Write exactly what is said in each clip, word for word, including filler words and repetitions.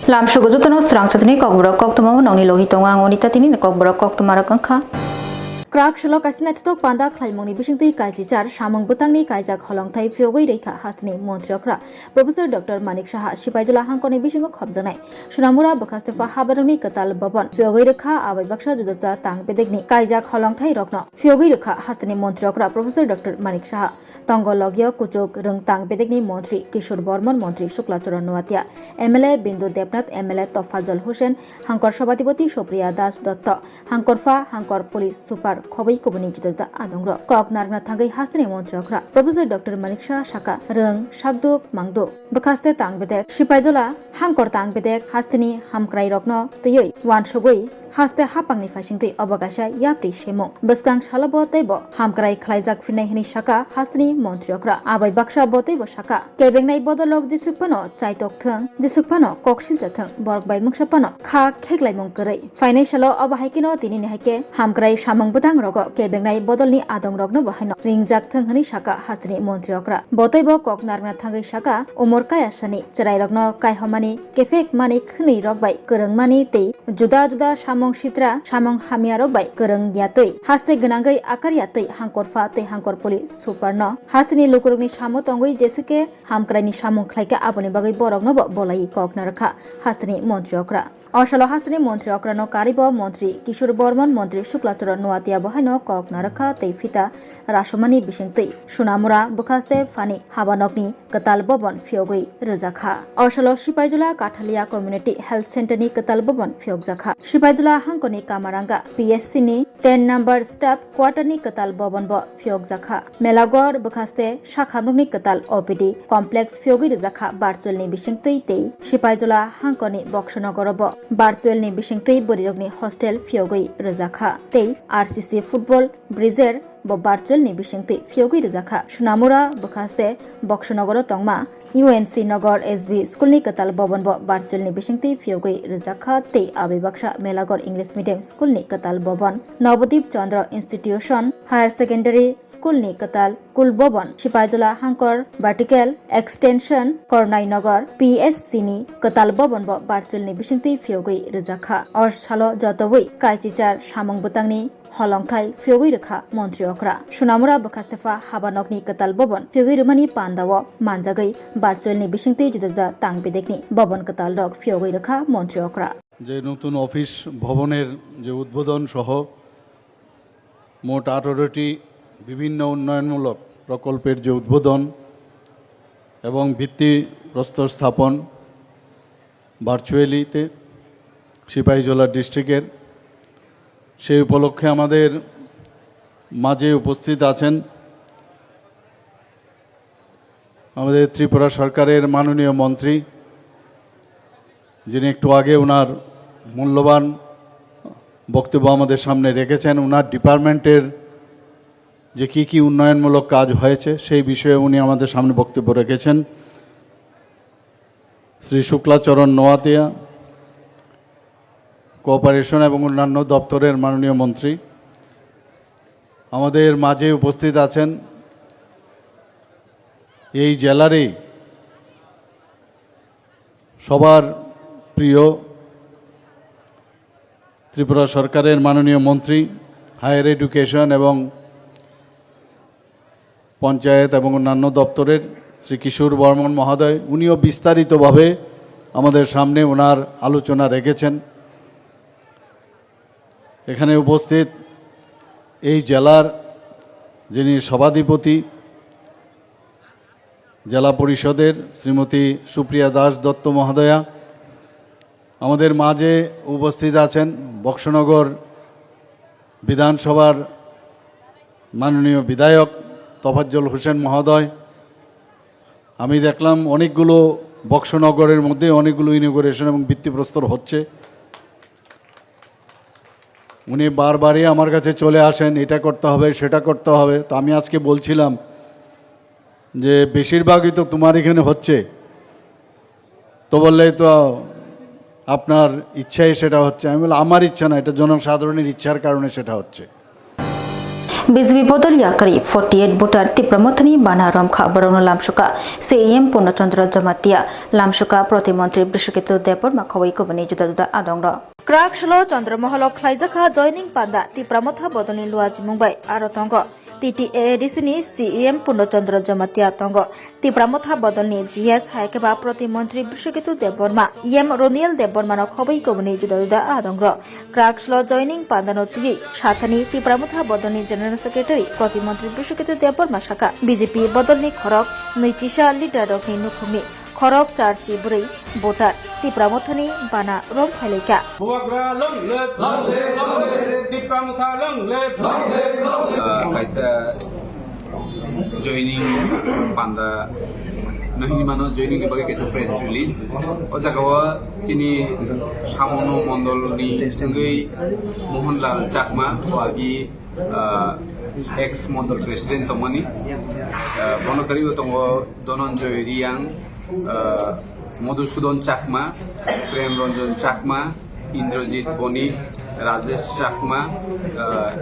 Lamsogo jotono srang chatini kokborok koktwma o nongni logi tongo ang Onita tini ni kokborok koktwma rok wngkha. Krak solo kaisa naithothok panda khlaimungni bisingtwi kaichichar samung bwtangni kaijak holongthai phiyogwi rwkha hasteni montri okra Professor Doctor Manik Saha Sipaijala hangkoni bisingo khopjaknai Sunamura bwkhastepa habarokni kwtal bobon phiyogwi rwkha abai baksa juda juda tang bedekni kaijak holongthai rokno phiyogwi rwkha hasteni montri okra Professor Doctor Manik Saha. Tongo logio kuchuk rwngtang bedekni montri Kishore Bormon, montri Shukla Charan Noatia, M L A Bindu Debnath, M L A Tofazol Hussain, hangkor Sabhapati Supriya Das Dotto, hangkor pha, hangkor police super khobwi kubuni juda juda adongrok. Kok narwkna thangwi hasteni montri okra Professor Doctor Manik Saha saka, rwng sakduk mangduk bwkhaste tang bedek Sipaijala hangkor tang bedek hasteni hamkrairokno twiwi uansugwi haste hapangni phaisingtwi obo kaisa yapri semung. Bwskang salo bo teibo hamkrai khlaijak phinai hwnwi saka hasteni montri okra. Abai baksa bo teibo saka, kebengnai bodolrok jeswk phano chaitok thwng, jeswk phano koksilcha thwng, borok bai mungsa phano kha kheklaimung kwrwi. Phainai salo obo hai kheno tinini hai khe hamkrai samung bwtang rogo kebengnai bodolni adongrokno bo haino ringjak thwng hwnwi saka hasteni montri okra. Bo teibo kok narwkna thangwi saka, umor kaya sani chwrairokno kaihomani, kephek mani khwnwi rok bai kwrwngmani tei juda juda samung sitra, samung hamya rok bai kwrwng ya twi, haste gwnangwi akar ya twi hangkor pha tei hangkor poli super no hasteni lukurokni samo tongwi jeswk khe hamkraini samung khlaikha, aboni bagwi borokno bo bolai kok narwkha hasteni montri okra. O salo hasteni montri okrano karwi bo montri Kishore Bormon, montri Shukla Charan Noatia bo haino kok narwkha tei phita rasomani bisingtwi Sunamura bwkhaste phani habanokni kwtal bobon phiyogwi rwjakha. O salo Sipaijala Kathalia Community Health Center ni kwtal bobon phiyokjakha. Sipaijala hangkoni Kamaranga P S C ni ten number staff quarter ni kwtal bobon bo phiyokjakha. Melagor bwkhaste sakhamrokni kwtal O P D complex phiyogwi rwjakha virtual ni bisingtwi tei Sipaijala hangkoni Boksonogoro bo virtual ni bisingtwi bwrwirokni hostel phiyogwi rwjakha tei R C C football bridge bo virtual ni bisingtwi phiyogwi rwjakha. Sunamura bwkhaste Boksonogoro tongma U N C Nagar S B school ni kwtal bobon bo virtual ni bisingtwi phiyogwi rwjakha tei abai baksa Melagor English medium school ni kwtal bobon, Nobodip Chandra Institution Higher Secondary School ni kwtal kul bobon, Sipaijala hangkor vertical extension Kornai Nagar P S C ni kwtal bobon bo virtual ni bisingtwi phiyogwi rwjakha. O salo jotobwi kaichichar samung bwtangni holongthai phiyogwi rwkha montri okra. Sunamura bwkhastepa habanokni kwtal bobon phiyogwi rwmani pandao manjagwi virtual ni bisingtwi juda juda tang bedekni bobon kwtal rok phiyogwi rwkha montri okra. যে নতুন অফিস ভবনের যে উদ্বোধন সহ মোট আঠারোটি বিভিন্ন উন্নয়নমূলক প্রকল্পের যে উদ্বোধন এবং ভিত্তিপ্রস্তর স্থাপন ভার্চুয়ালিতে সিপাহীজলা ডিস্ট্রিক্টের, সেই উপলক্ষে আমাদের মাঝে উপস্থিত আছেন আমাদের ত্রিপুরা সরকারের মাননীয় মন্ত্রী, যিনি একটু আগে ওনার মূল্যবান বক্তব্য আমাদের সামনে রেখেছেন। ওনার ডিপার্টমেন্টের যে কি কি উন্নয়নমূলক কাজ হয়েছে, সেই বিষয়ে উনি আমাদের সামনে বক্তব্য রেখেছেন। শ্রী শুক্লাচরণ নোয়াতিয়া, কোঅপারেশন এবং অন্যান্য দপ্তরের মাননীয় মন্ত্রী, আমাদের মাঝে উপস্থিত আছেন এই জেলারই সবার প্রিয় ত্রিপুরা সরকারের মাননীয় মন্ত্রী, হায়ার এডুকেশন এবং পঞ্চায়েত এবং অন্যান্য দপ্তরের শ্রী কিশোর বর্মন মহোদয়, উনিও বিস্তারিতভাবে আমাদের সামনে ওনার আলোচনা রেখেছেন। এখানে উপস্থিত এই জেলার যিনি সভাধিপতি, জেলা পরিষদের শ্রীমতী সুপ্রিয়া দাস দত্ত মহোদয়া, আমাদের মাঝে উপস্থিত আছেন বক্সনগর বিধানসভার মাননীয় বিধায়ক তোফাজ্জল হোসেন মহোদয়। আমি দেখলাম অনেকগুলো, বক্সনগরের মধ্যে অনেকগুলো ইনোগুরেশন এবং ভিত্তিপ্রস্তর হচ্ছে। উনি বারবারই আমার কাছে চলে আসেন, "এটা করতে হবে, সেটা করতে হবে।" তো আমি আজকে বলছিলাম যে, "বেশিরভাগই তো তোমার এখানে হচ্ছে।" তো বললে, "তো আপনার ইচ্ছায় সেটা হচ্ছে।" আমি বললাম, "আমার ইচ্ছা না, এটা জনসাধারণের ইচ্ছার কারণে সেটা হচ্ছে।" B J P bodol yakari forty eight voter Tipra Mothani bana romkha borokno lamsuka C E M Purno Chandra Jamatia, lamsuka Proti Montri Brishaketu Debbarma khawai kubuni juda juda adongrok. Krak salo Chandra Moholo khlaijakha joining panda Tipra Motha bodolni luachimung bai aro tongo T T A A D C ni C E M Purno Chandra Jamatia tongo. Tipra Motha bodolni G S hai khe ba Proti Montri Brishaketu Debbarma, E M Roniel Debbarmano khobwi kubuni juda juda adongrok. Krak salo joining pandano twiwi sathani Tipra Motha bodolni General Secretary Proti Montri Brishaketu Debbarma sakha, B J P bodolni khorok nwichisa leader rokni nukhungni khorok charchi bwrwi voter Tipra Mothani bana rom phailaikha. Bubagra long live, long live, long live, Tipra Motha long live, long live, long live. Ah, kaisa joining panda no hinwi mano, joining ni bagwi kaisa press release. O jaga o chini Samunu Mondol ni wngwi Mohanlal Chakma, o agi, ah, ex Mondol president tongmani. Ah, bono karwi o tongo Dhananjay Reang, ah, Madhusudan Chakma, Prem Ranjan Chakma, Indrajit Bonik, Rajesh Chakma, ah,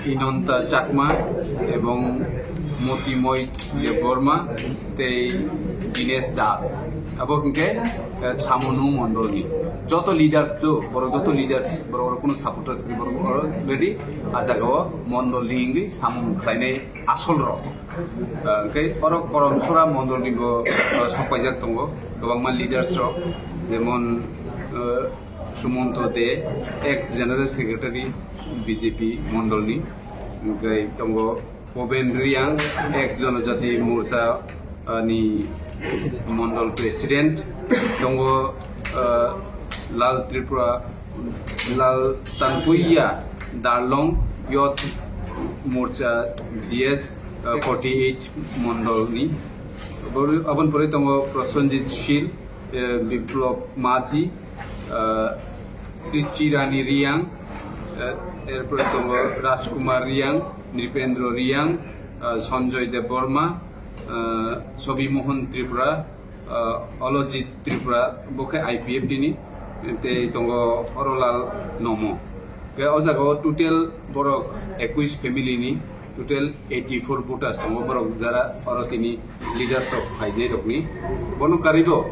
Inanta Chakma ebong Motimoi Debbarma tei Dinesh Das. Abo hwnkhe, eh, Samunu Mondolni joto leaders do, borok joto leaders, borok, borok kuno supporters ni borok already a jaga o Mondolni wngwi samung khlainai asol rok. Ah, hwnkhe oro Korom Sora Mondolni bo, ah, sokpaijak tongo kwbangma leaders rok, jemon, ah, Sumanto De, ex General Secretary B J P Mondolni, hwnkhe tongo Bhupen Reang, ex Janajati Morcha, ah, ni Mondol President, tongo, ah, Lal Tripura, Lal Tanpuia Darlong, Youth Morcha G S, ah, forty eight Mondol ni. Aboni pore tongo Prosenjit Shil, eh, Biplop Maji, ah, Srichirani Reang, eh, erpore tongo Rajkumar Reang, Nripendra Reang, ah, Sanjay Debbarma, ah, Sobi Mohan Tripura, ah, Olojit Tripura, bo khe I P F T ni, tei tongo Horolal Nomo. Khe o jaga o total borok ekwis family ni total eighty four voters tongo, borok jara oro tini leaders rok phainai rokni. Bono karwi bo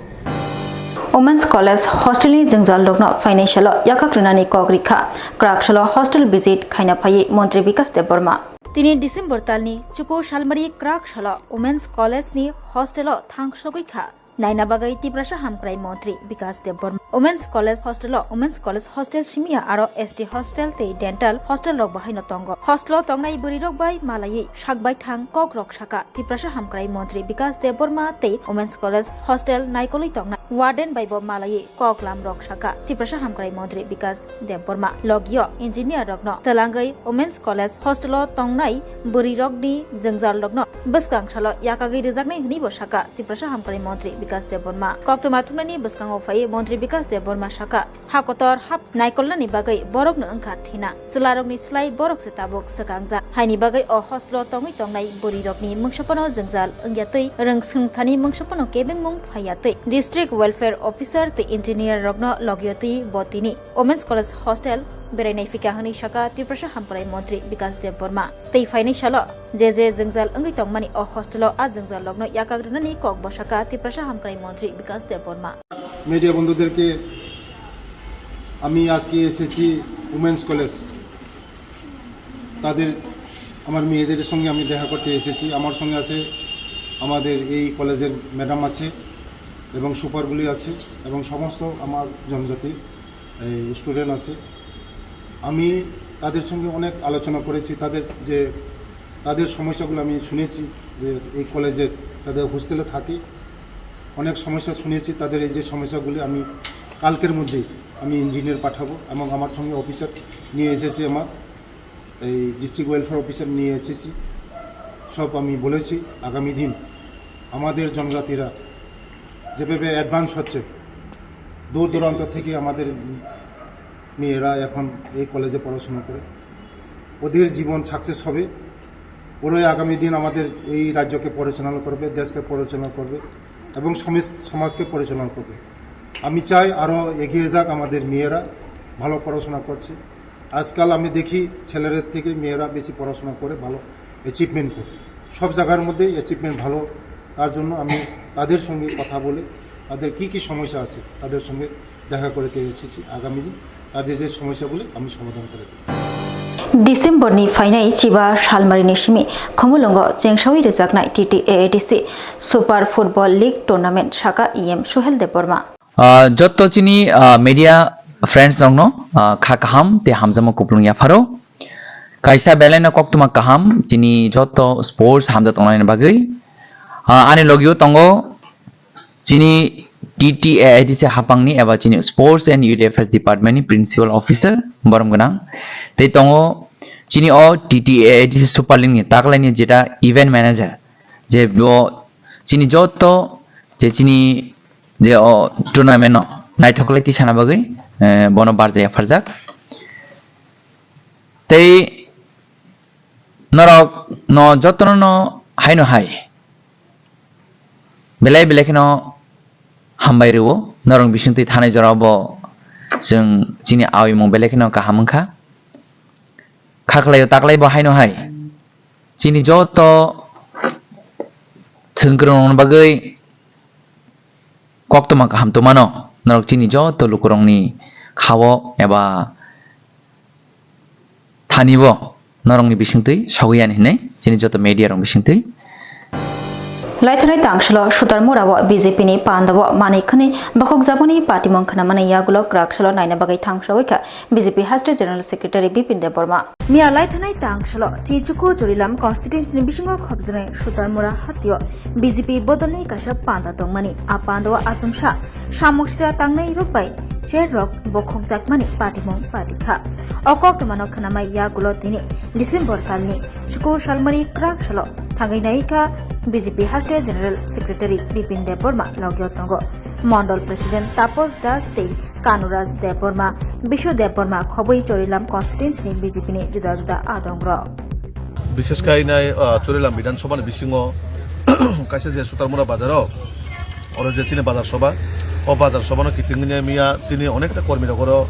Women's College hostel ni jwngjal rokno phainai salo yakak rwnani kok rikha. Krak salo hostel visit khaina phaiwi Montri Bikas Debbarma. Tini December talni chuku salmari krak salo Women's College ni hostel o thang sogwi kha. Naina bagwi Tiprasa Hamkrai Montri Bikas Debbarma. Women's College hostel o Women's College hostel simiya aro S T hostel tei dental hostel rok bo haino tongo. Hostel o tongnai bwrwi rok bai malaiwi sak baithang kok rok saka Tiprasa Hamkrai Montri Bikas Debbarma tei Women's College hostel naikolwi tongnai warden bai bo malaiwi kok lam rok saka Tiprasa Hamkrai Montri Bikas Debbarma. Logio engineer rokno twlangwi Women's College hostel o tongnai bwrwi rokni jwngjal rokno bwskang salo yakagwi rwjaknai hwnwi bo saka Tiprasa Hamkrai Montri Bikas Debbarma. Koktwma thumnaini bwskango phaiwi Montri Bikas Debbarma saka, ha kotor hap naikolnani bagwi borokno wngkha thina, chwlarokni slai borok se tabuk swkangjak. Haini bagwi o hostel o tongwi tongnai bwrwi rokni mungsa phano jwngjal wngya twi, rwng swngthani mungsa phano kebengmung phaiya twi, District Welfare Officer tei engineer rokno logio twi bo tini Women's College hostel berai naiphika hwnwi saka Tiprasa Hamkrai Montri Bikas Debbarma. Tei phainai salo je je jwngjal wngwi tongmani o hostel o a jwngjal rokno yakak rwnani kok bo saka Tiprasa Hamkrai Montri Bikas Debbarma. Media বন্ধুদেরকে, আমি আজকে এসেছি women's college, তাদের, আমার মেয়েদের সঙ্গে আমি দেখা করতে এসেছি। আমার সঙ্গে আছে আমাদের এই কলেজের ম্যাডাম আছে এবং সুপারগুলি আছে এবং সমস্ত আমার জনজাতি এই স্টুডেন্ট আছে। আমি তাদের সঙ্গে অনেক আলোচনা করেছি, তাদের যে, তাদের সমস্যাগুলো আমি শুনেছি যে এই কলেজের, তাদের হোস্টেলে থাকে, অনেক সমস্যা শুনেছি। তাদের এই যে সমস্যাগুলি আমি কালকের মধ্যেই আমি ইঞ্জিনিয়ার পাঠাবো এবং আমার সঙ্গে অফিসার নিয়ে এসেছি, আমার এই ডিস্ট্রিক্ট ওয়েলফেয়ার অফিসার নিয়ে এসেছি। সব আমি বলেছি আগামী দিন আমাদের জনজাতিরা যেভাবে অ্যাডভান্স হচ্ছে, দূর দূরান্ত থেকে আমাদের মেয়েরা এখন এই কলেজে পড়াশোনা করে, ওদের জীবন সাকসেস হবে, ওরাই আগামী দিন আমাদের এই রাজ্যকে পরিচালনা করবে, দেশকে পরিচালনা করবে এবং সমিস-, সমাজকে পরিচালনা করবে। আমি চাই আরও এগিয়ে যাক আমাদের মেয়েরা, ভালো পড়াশোনা করছে। আজকাল আমি দেখি ছেলেদের থেকে মেয়েরা বেশি পড়াশোনা করে, ভালো অ্যাচিভমেন্ট করে, সব জায়গার মধ্যে অ্যাচিভমেন্ট ভালো। তার জন্য আমি তাদের সঙ্গে কথা বলে তাদের কি কি সমস্যা আছে তাদের সঙ্গে দেখা করতে এসেছি। আগামী দিন তাদের যে সমস্যাগুলি আমি সমাধান করে দেব। December ni phainai chiba salmari ni simi Khumulwngo chengsawi rwjaknai T T A A D C Super Football League Tournament saka E M Suhel Debbarma. Ah, jotto chini, ah, media friends rokno, ah, kha kaham tei hamjakma kuplung yapharo. Kaisa belai no koktwma kaham chini jotto sports hamjak tongnani bagwi. Ah, ani logio tongo chini T T A A D C hapangni eba chini Sports and Youth Affairs Department ni Principal Officer borom gwnang. Tei tongo chini o T T A A D C Super League ni taklaini jeta event manager, je bo chini jotto je chini je o tournament no naithoklai tisana bagwi, eh, bono barjak yapharjak. Tei norok no jotono no haino hai belai belai kheno hambai rwo. Norok bisingtwi thanai jorao bo chwng chini awi mung belai kheno kaham wngkha. Khaklai o taklai bo haino hai chini joto thwngkwrwng rokni bagwi koktwma kaham tongmano, norok chini joto lukurokni khao eba thani bo norokni bisingtwi sogwi yani hinwi chini joto media rok bisingtwi. Laithanai tangsalo Sutarmura o B J P ni panda o manwi khwnwi bokhokjakmani patimung khwnamani yagulo kwraksalo naina bagwi thangsawi kha B J P Haste General Secretary Bipin Debbarma. Miya laithanai tangsalo Chichuku Chorilam constituency ni bisingo khopjaknai Sutarmura hatio B J P bodolni kaisa panda tongmani. A panda o achomsa samung sitra tangnai rok bai chair rok bokhokjakmani patimung patikha. O koktwmano khwnamai yagulo tini December talni chuku salmari kwrak salo thangwi naikha B J P Haste General Secretary Bipin Debbarma logio tongo Mondol President Tapos Das tei Kanuraj Debbarma, Bishu Debbarma khobwi Chorilam constituency ni B J P ni juda juda adongrok. Bishesh khai nai, ah, Chorilam Bidhan Sabha ni bisingo kaisa je Sutarmura bazar o, oro je chini bazar sabha, o bazar sabha no kiting nai miya chini onekta kormi rok oro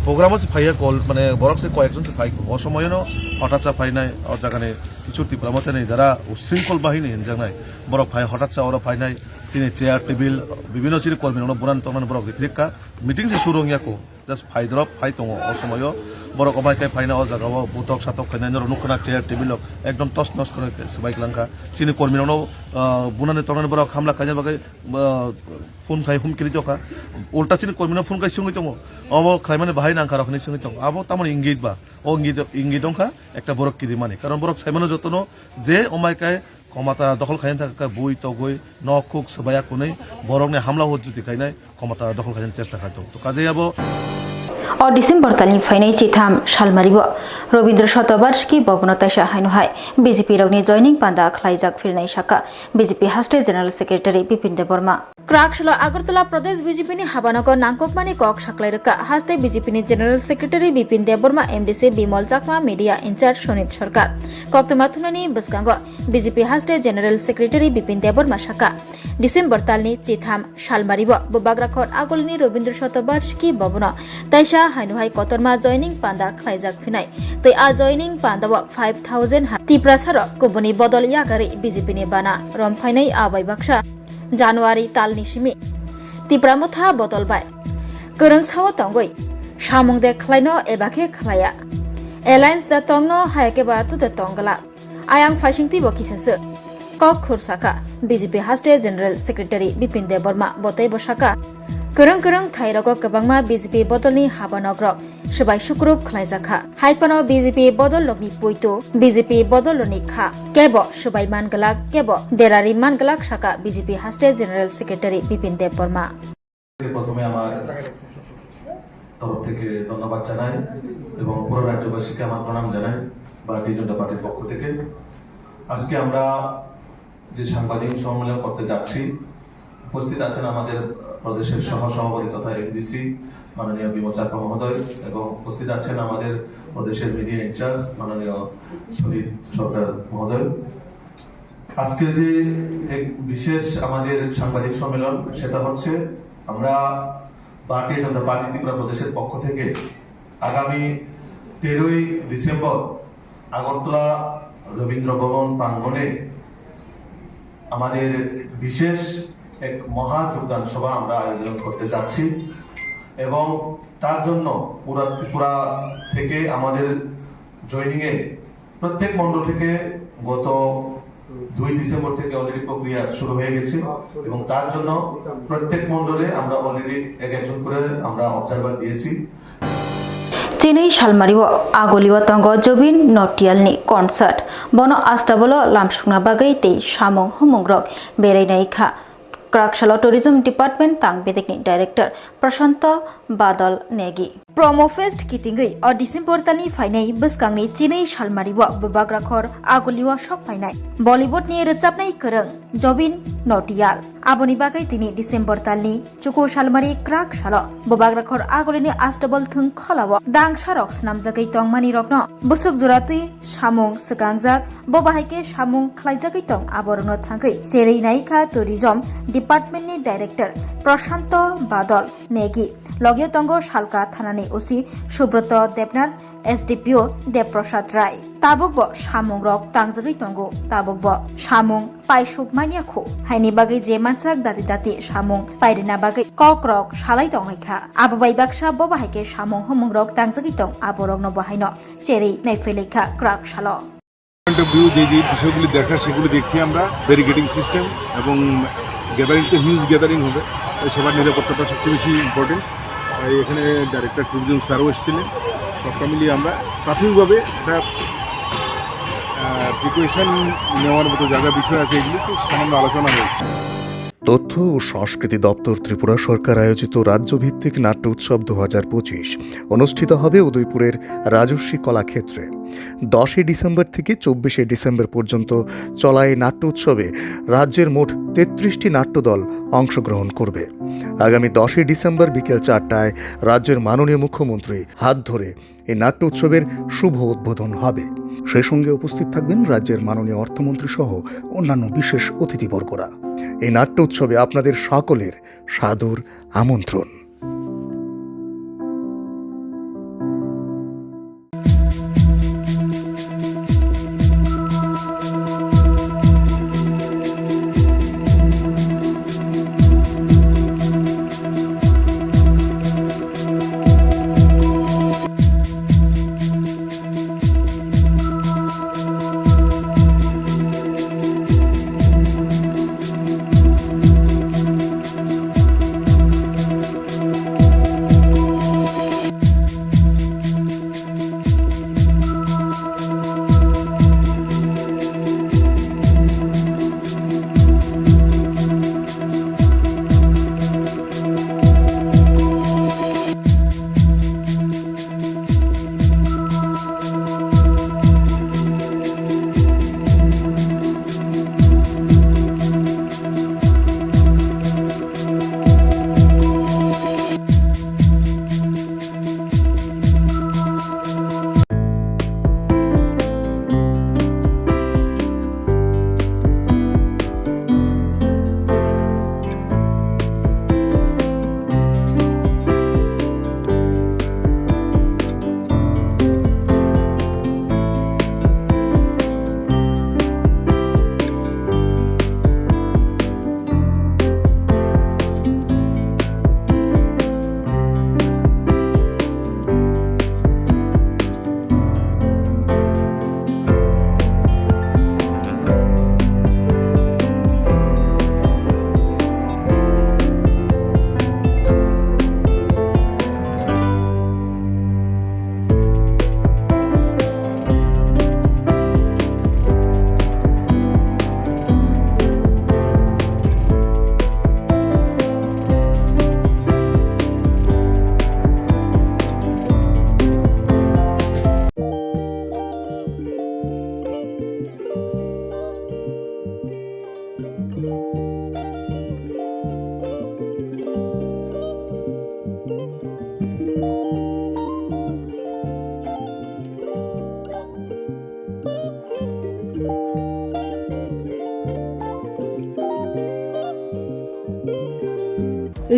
program o se phaiya kol, mane borok se koyekjon se phai o somoy no hothat sa phainai o jaga ni kichu Tipra Motha ni jara usringkol bahini hinjaknai borok phai hothat sa oro phainai chini chair table bibino chini kormi rok no buran tongmani borok rikha meeting se suru wngya ko. Just phai drop, phai tongo o somoyo. Borok obai khe phaina o jaga o butok satok khaina norok nukha na chair table rok ekdom tos nos khoroi khe swbai klangkha. Chini kormi rokno, ah, bunani tongnani borok hamla khaina bagwi, ah, phone khai hum kiri tokha. Ulta chini kormi no phone khai swngwi tongo. Obo khlaimani bahai nangkha rok hinwi swngwi tongo. Abo tamoni ingit ba? O ingit, ingit wngkha ekta borok kirimani. Karon borok saimano jotono je omai kai Khomata dokhol khaina thangkha bui togwi nok khuk swbaiya kwnwi borokni hamla o juti khainai khomata dokhol khaina chesta khai tongo. To kajai abo. O December talni phainai chitham salmari bo Robindra Shatobarshiki Bhavan o taisa haino hai B J P rokni joining panda khlaijak phirinai saka B J P Haste General Secretary Bipin Debbarma. Kwrak salo Agartala Pradesh B J P ni habanogo nangkukmani kok saklai rwkha haste B J P ni General Secretary Bipin Debbarma, M D C Bimol Chakma, Media in-charge Sonit Sarkar. Koktwma thumnani bwskango B J P Haste General Secretary Bipin Debbarma saka, December talni chitham salmari bo Bubagrakhor agulini Robindra Shatobarshiki Bhavan o taisa haino hai kotorma joining panda khlaijak phinai. Tei a joining panda o five thousand ha Tiprasa rok kubuni bodol yakarwi B J P ni bana romphainai a bai baksa January talni simi Tipra Motha bodol bai kwrwng sao tongwi samung de khlaino eba khe khlaiya, alliance da tongno haya khe ba tu de tong glak. Ayang phaising twibo kisa swk. Kok khur sakha B J P Haste General Secretary Bipin Debbarma bo teibo sakha, kwrwng kwrwng thai rogo kwbangma B J P bodolni habanok rok swbai sukrup khlaijakha. Hai phano B J P bodol rokni puitu, B J P bodol rokni kha kebo swbai man glak, kebo derari man glak sakha B J P Haste General Secretary Bipin Debbarma. প্রথমে আমার তরফ থেকে ধন্যবাদ জানাই এবং পুরো রাজ্যবাসীকে আমার প্রণাম জানাই ভারতীয় জনতা পার্টির পক্ষ থেকে। আজকে আমরা যে সাংবাদিক সম্মেলন করতে যাচ্ছি, উপস্থিত আছেন আমাদের প্রদেশের সহ সভাপতি তথা এমডিসি মাননীয় বিমল চাকমা মহোদয় এবং উপস্থিত আছেন আমাদের প্রদেশের মিডিয়া ইনচার্জ মাননীয় সুনীত সরকার মহোদয়। আজকের যে এক বিশেষ আমাদের সাংবাদিক সম্মেলন, সেটা হচ্ছে আমরা ভারতীয় জনতা পার্টি ত্রিপুরা প্রদেশের পক্ষ থেকে আগামী তেরোই ডিসেম্বর আগরতলা রবীন্দ্র ভবন প্রাঙ্গণে আমাদের বিশেষ এক মহা যোগদান সভা আমরা আয়োজন করতে যাচ্ছি এবং তার জন্য পুরা ত্রিপুরা থেকে আমাদের জয়েনিংয়ে প্রত্যেক মণ্ডল থেকে গত দুই ডিসেম্বর থেকে অলরেডি প্রক্রিয়া শুরু হয়ে গেছে এবং তার জন্য প্রত্যেক মণ্ডলে আমরা অলরেডি এক একজন করে আমরা অবজারভার দিয়েছি। Chini salmari o aguli o tongo Jubin Nautiyal ni concert. Bono astabolo lamsukna bagwi tei samung humung rok berai nai kha. Kwrak salo Tourism Department tang bedekni Director Prashanto Badal Negi. Promo Fest kitingwi o December talni phainai bwskangni chini salmari o bubagra khor aguli o sok phainai Bollywood ni rwchapnai kwrwng Jubin Nautiyal. Aboni bagwi tini December talni chuku salmari kwrak salo bubagra khor agulini astabol thwng kholao dangsarok swnamjagwi tongmani rokno bwswk jora twi samung swkangjak, bo bahai khe samung khlaijagwi tong aborokno thangwi cherwi nai kha Tourism Department ni Director Prashanto Badal Negi, logio tongo Salka thanani O C Subroto Debnath, S D P O Debprasad Rai. Tabukbo samungrok tangjagwi tongo, tabukbo samung paisuk manya khu. Haini bagwi je mansak dati dati samung pairina bagwi kokrok salai tongwi kha. Abo bai baksa bo bahai khe samung humungrok tangjagwi tong, aborokno bo haino cherwi naiphilai kha kwrak salo. Point of view যে যে বিষয়গুলি দেখার সেগুলি দেখছি আমরা। Barricading system এবং গ্যাদারিং তো huge gathering হবে, তাই সবার নিরাপত্তাটা সবচেয়ে বেশি ইম্পর্টেন্ট। তাই এখানে ডাইরেক্টর ট্যুরিজম স্যারও এসেছিলেন। সবটা মিলিয়ে আমরা প্রাথমিকভাবে একটা প্রিপারেশন নেওয়ার মতো যা যা বিষয় আছে, এগুলি একটু সামান্য আলোচনা হয়েছে। তথ্য ও সংস্কৃতি দপ্তর ত্রিপুরা সরকার আয়োজিত রাজ্যভিত্তিক নাট্য উৎসব দু হাজার পঁচিশ অনুষ্ঠিত হবে উদয়পুরের রাজস্বী কলাক্ষেত্রে। দশই ডিসেম্বর থেকে চব্বিশে ডিসেম্বর পর্যন্ত চলা এই নাট্য উৎসবে রাজ্যের মোট তেত্রিশটি নাট্যদল অংশগ্রহণ করবে। আগামী দশই ডিসেম্বর বিকেল চারটায় রাজ্যের মাননীয় মুখ্যমন্ত্রী হাত ধরে এই নাট্য উৎসবের শুভ উদ্বোধন হবে। সেই সঙ্গে উপস্থিত থাকবেন রাজ্যের মাননীয় অর্থমন্ত্রী সহ অন্যান্য বিশেষ অতিথিবর্গরা। এই নাট্য উৎসবে আপনাদের সকলের সাদর আমন্ত্রণ।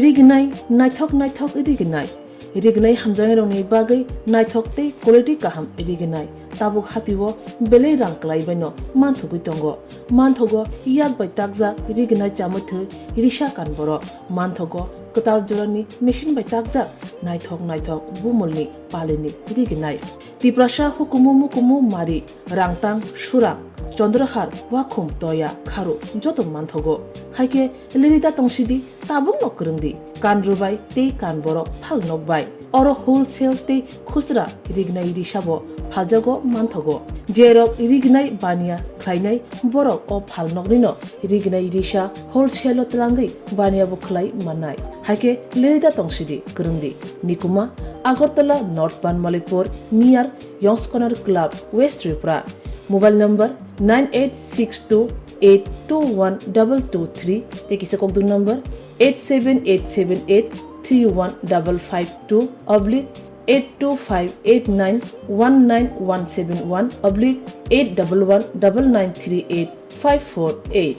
Rignai, naithok naithok rignai. Rignai hamjaknairokni bagwi naithok tei quality kaham rignai tabuk hatio belai rang kwlaibaino manthogwi tongo. Manthogo yak bai takjak rignai chamwi thwi risa kan borok. Manthogo kwtal jorani machine bai takjak naithok naithok bumulni palini rignai. Tiprasa hukumu mukumu mari, rangtang, surang, chondrohar, wakhum, toya, kharu joto manthogo. Haikhe lirida tongsidi, tabukno kwrwngdi, kan rwbai tei kan borok phal nokbai. Oro wholesale tei khusra rignai risabo phaljago manthogo. Jerok rignai baniya khlainai borok o phal noknino rignai risa wholesale-o twlangwi baniyabo khlai mannai. Haikhe lirida tongsidi, kwrwngdi. Nikuma, Agartala North Banmalipur, near Yongskonar Club, West Tripura. Mobile number nine eight six two eight two one double two three, tei kisa kokdung number eight seven eight seven eight three one double five two oblique eight two five eight nine one nine one seven one oblique eight double one double nine three eight five four eight.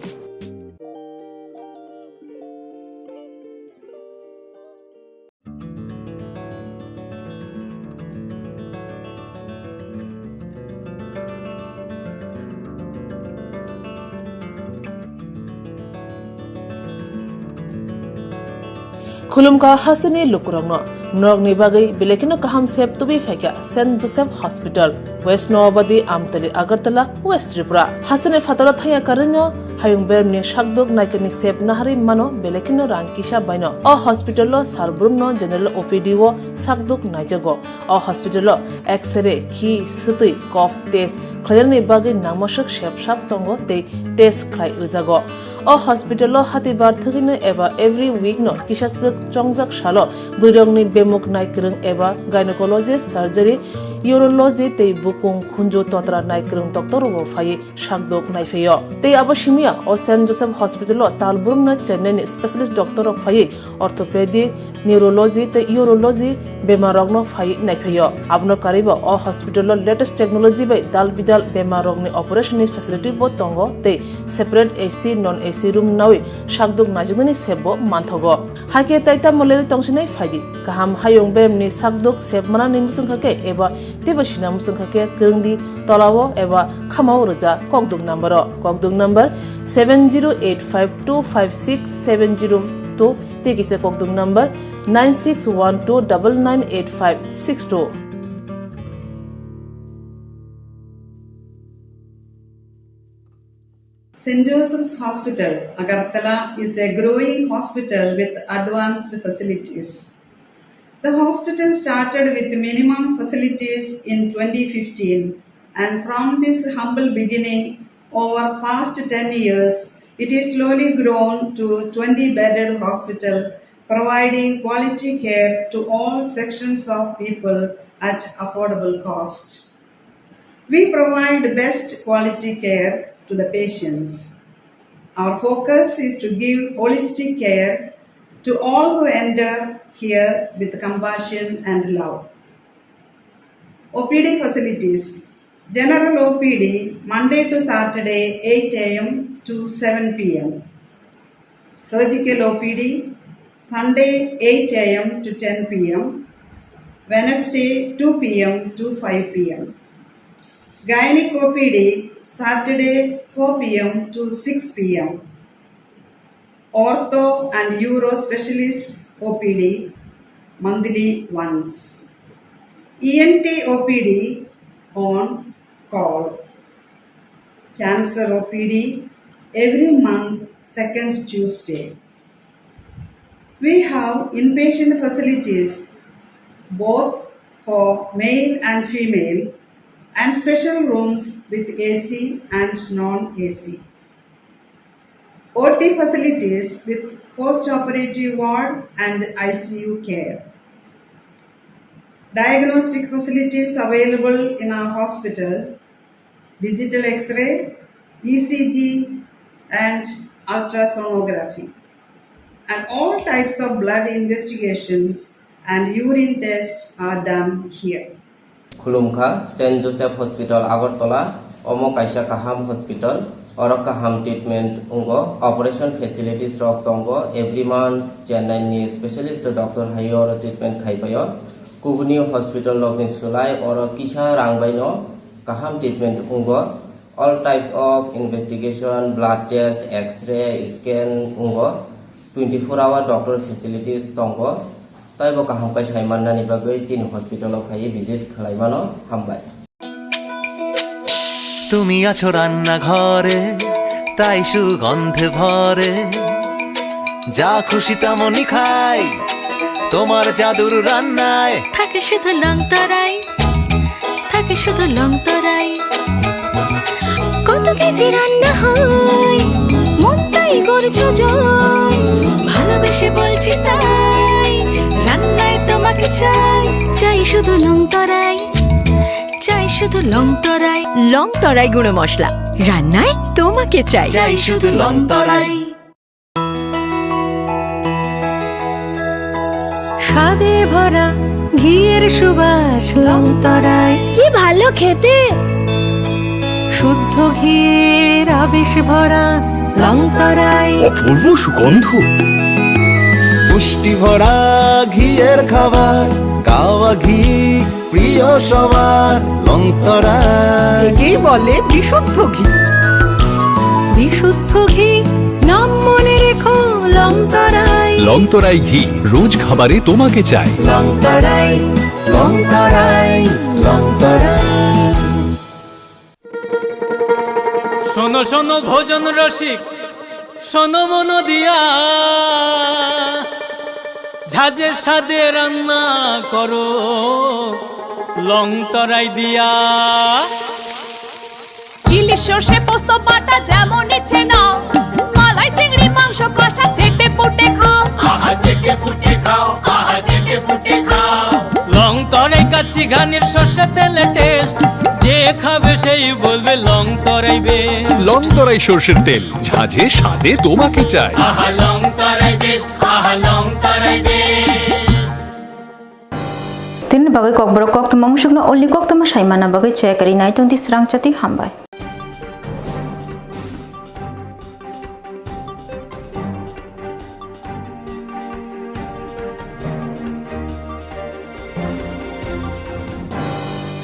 Khulumkha hasteni lukurokno, norokni bagwi belai kheno kaham sep tubui phaikha Saint Joseph Hospital, West Noabadi, Amtali, Agartala, West Tripura. Hasteni phataro thangya karwino hayung beremni sakduk naikani sep naharwi mano belai kheno rang kisa baino. O hospital-o sar brumno general O P D-o sakduk naijago. O hospital-o X-ray, khi, swtwi, cough test khlainani bagwi nangmaswk sep sap tongo tei test khlai rwjago. O hospital-o hatibar thwgwino eba every week-no kisaswk chongjak salo bwrwirokni bemuk naikwrwng eba gynecology, surgery, urology tei bukung khunju totra naikwrwng doctor-rokbo phaiwi sakduk naiphaio. Tei abo simiya o Saint Joseph Hospital-o tal brumno Chennai-ni specialist doctor-rok phaiwi orthopedic, neurology tei urology bemarrokno phaiwi naiphaio. Abono karwibo o hospital-o latest technology bai dal bidal bemarrokni operation-ni facility-bo tongo tei separate A C, non A C room nawi sakduk naijaknani sepbo manthogo. Haikhe tai tamo lerwi tongsinai phaidi. Kaham hayung beremni sakduk sep manani muchungkha khe eba teibo sina muchungkha khe kwrwngdi tolao eba khamao rwja kokduk number-o. Kokduk number seven zero eight five two five six seven zero two tei kisa kokduk number nine six one two double nine eight five six two. Saint Joseph's Hospital, Agartala is a growing hospital with advanced facilities. The hospital started with minimum facilities in twenty fifteen, and from this humble beginning, over past ten years, it is slowly grown to twenty bedded hospital, providing quality care to all sections of people at affordable cost. We provide best quality care to the patients. Our focus is to give holistic care to all who enter here with compassion and love. O P D facilities. General O P D, Monday to Saturday, eight A M to seven P M. Surgical O P D, Sunday, eight A M to ten P M, Wednesday, two P M to five P M. Gynec O P D, Saturday, four P M to six P M. Ortho and Uro Specialist O P D, monthly once. E N T O P D on call. Cancer O P D every month, second Tuesday. We have inpatient facilities both for male and female and special rooms with A C and non-A C. O T facilities with post-operative ward and I C U care. Diagnostic facilities available in our hospital, digital X-ray, E C G, and ultrasonography. And all types of blood investigations and urine tests are done here. Khulumkha, Saint Joseph Hospital, Agartala, omo kaisa kaham hospital. Oro kaham treatment wngo, operation facilities rok tongo, every month Chennai ni specialist doctor hai oro treatment khai paio. Kubuni hospital rok ni slai oro kisa rang bai no kaham treatment wngo. All types of investigation, blood test, X-ray, scan wngo. Twenty four hour doctor facilities tongo. Taibo kaham khe sai mannani bagwi chini hospital o phaiwi visit khlai mano. Hambai. তুমি আছো রান্নাঘরে, তাই সুগন্ধে ভরে। যা খুশি তেমনই খাই, তোমার জাদুর রান্নায়। থাকে শুধু লংতরাই, থাকে শুধু লংতরাই। কত কেজি রান্না হয়, মনটাই করছো জয়। ভালোবেসে বলছি তাই, রান্নায় তোমাকে চাই। চাই শুধু লংতরাই, চাই শুধু লংতরাই। লংতরাই গুঁড়ো মশলা, রান্নায় তোমাকে চাই। চাই শুধু লংতরাই। স্বাদে ভরা ঘিয়ের সুবাস লংতরাই। কি ভালো খেতে! শুদ্ধ ঘিয়ের আবেশ ভরা লংতরাই। অপূর্ব সুগন্ধ। পুষ্টি ভরা ঘিয়ের খাবার, গাওয়া ঘি প্রিয় সবার লংতরাই। একেই বলে বিশুদ্ধ ঘি। বিশুদ্ধ ঘি, নাম মনে রেখো লংতরাই। লংতরাই ঘি, রোজ খাবারে তোমাকে চাই। লংতরাই, লংতরাই, লংতরাই। শোনো শোনো ভোজন রসিক, শোনো মন দিয়া, ঝাঁঝের স্বাদে রান্না করো লংতরাই দিয়া। ইলিশ সর্ষে পোস্ত বাটা যেমন ইচ্ছে নাও, মালাই চিংড়ি মাংস কষা চেটে পুটে খাও। আহা চেটে পুটে খাও, আহা চেটে পুটে খাও। লংতরাই কাচ্চি ঘানির সর্ষে তেলে টেস্ট, যে খাবে সেই বলবে লংতরাই বেস্ট। লংতরাই সর্ষের তেল, ঝাঁঝে স্বাদে তোমাকে চাই। আহা লংতরাই বেস্ট, আহা লংতরাই best. Tini bagwi kokborok koktwma musukno olni koktwma saimana bagwi chaya kwrwi nai tongdi srangchati hambai.